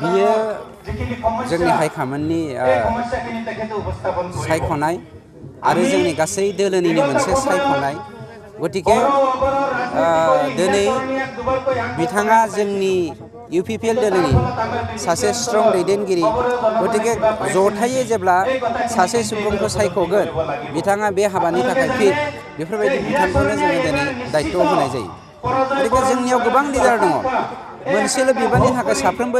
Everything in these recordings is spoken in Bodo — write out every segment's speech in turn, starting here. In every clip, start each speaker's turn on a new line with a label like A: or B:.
A: बियो जोंनि हाइकमान्डनि सायख'नाय आरो जोंनि गासै दोलोनिनो मोनसे सायख'नाय गतिके दिनै बिथाङा जोंनि UPPL दोलोनि सासे स्ट्रं दैदेनगिरि गतिके जथायै जेब्ला सासे सुबुंखौ सायख'गोन बिथाङा बे हाबानि थाखाय फिट बेफोरबायदि बिथांखौनो जोङो दिनै दायित्व होनाय जायो। गतिके जोंनियाव गोबां लिडार दङ मोनसेल' बिबाननि थाखाय साफ्रोमबो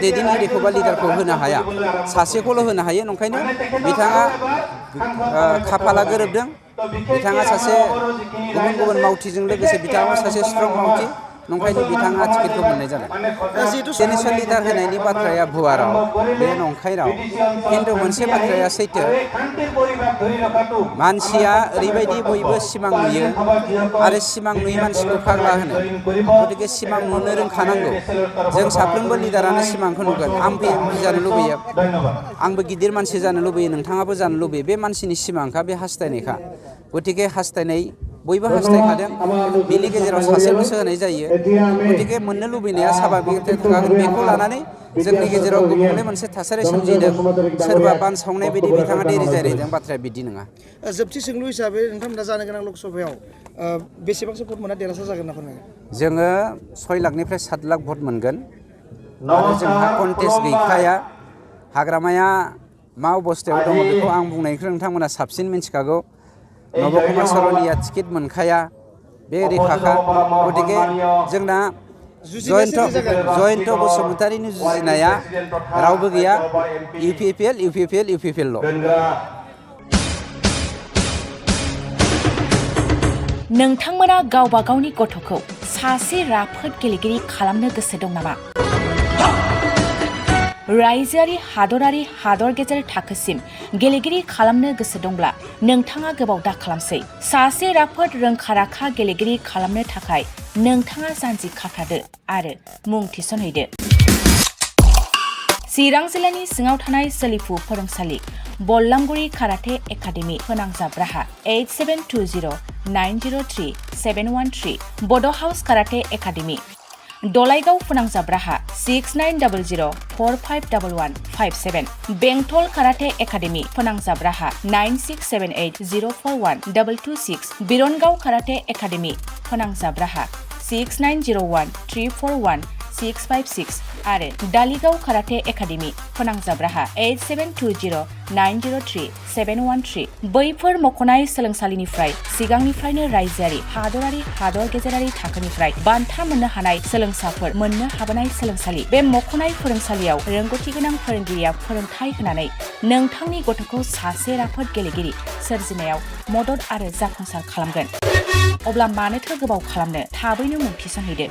A: दैदेनगिरिखौ बा लिडारखौ होनो हाया सासेखौल' होनो हायो नंखायनो बिथाङा खाफाला गोरोबदों बिथाङा सासे गुबुन मावथिजों लोगोसे बिथाङा सासे स्ट्रं मावथि नंखायनो बिथाङा टिकेटखौ मोननाय जादों। जिहेतु लिडार होनायनि बाथ्राया भुवाराव बे नंखाय राव खिन्थु मोनसे बाथ्राया सैथो मानसिया ओरैबायदि बयबो सिमां नुयो आरो सिमां नुयै मानसिखौ फाग्ला होनो गतिके सिमां नुनो रोंखानांगौ जों साफ्रोमबो लिडारानो सिमांखौ नुगोन आंबो एमपि जानो लुबैयो आंबो गिदिर मानसि जानो लुबैयो नोंथाङाबो जानो लुबैयो बे मानसिनि सिमांखा बे हास्थायनायखा गतिके हास्थायनाय बयबो हास्थायखादों बिनि गेजेराव सासेल'सो होनाय जायो गतिके मोननो लुबैनाया साभाबिक थाखागोन बेखौ लानानै जोंनि गेजेराव गुबुंले मोनसे थासारि सोमजिदों सोरबा बानसावनाय बायदि बिथाङा रिजायनायजों बाथ्राया बिदि नङा।
B: जोबथि सोंलु हिसाबै नोंथांमोना जानो गोनां लकसभायाव बेसेबांसो भट मोनना देरहासार जागोन होनना फोरमायो?
A: जोङो 6 लाखनिफ्राय 7 लाख भट मोनगोन आरो जोंहा कन्टेस्ट गैखाया हाग्रामाया मा अबस्थायाव दङ बेखौ आं बुंनायखौ नोंथांमोना साबसिन मिन्थिखागौ नबकुमार सरलिया टिकेट मोनखाया बे रोखाखा गतिके जोंना जयन्त बसुमतारीनि जुजिनाया रावबो गैया UPPL ल'।
C: नोंथांमोना गावबा गावनि गथ'खौ सासे राफोद गेलेगिरि खालामनो गोसो दं नामा? रायजोआरि हादरारि हादर गेजेर थाखोसिम गेलेगिरि खालामनो गोसो दंब्ला नोंथाङा गोबाव दा खालामसै सासे राफोद रोंखा-राखा गेलेगिरि खालामनो थाखाय नोंथाङा जानजि खाफ्रादो आरो मुं थिसनहैदो। चिरां जिल्लानि सिङाव थानाय सोलिफु फोरोंसालि बल्लामगुरि काराटे एकाडेमि फोनांजाब राहा 8720903713 बड' हाउस काराटे एकाडेमि दलाइगाव फोनांजाब राहा 6900451157 बेंटल काराटे एकाडेमि फोनांजाब राहा 9678041226 बिरनगाव काराटे एकाडेमि फोनांजाब राहा 6901341656 आरो डालिगाव काराटे एकाडेमि फोनांजाब राहा 8720903713 बैफोर मख'नाय सोलोंसालिनिफ्राय सिगांनिफ्रायनो रायजोआरि हादरारि हादर गेजेरारि थाखोनिफ्राय बान्था मोननो हानाय सोलोंसाफोर मोननो हाबोनाय सोलोंसालि बे मख'नाय फोरोंसालियाव रोंगौथि गोनां फोरोंगिरिया फोरोंथाय होनानै नोंथांनि गथ'खौ सासे राफोद गेलेगिरि सोरजिनायाव मदद आरो जाफुंसार खालामगोन। अब्ला मानोथो गोबाव खालामनो थाबैनो मुं थिसनहैदो।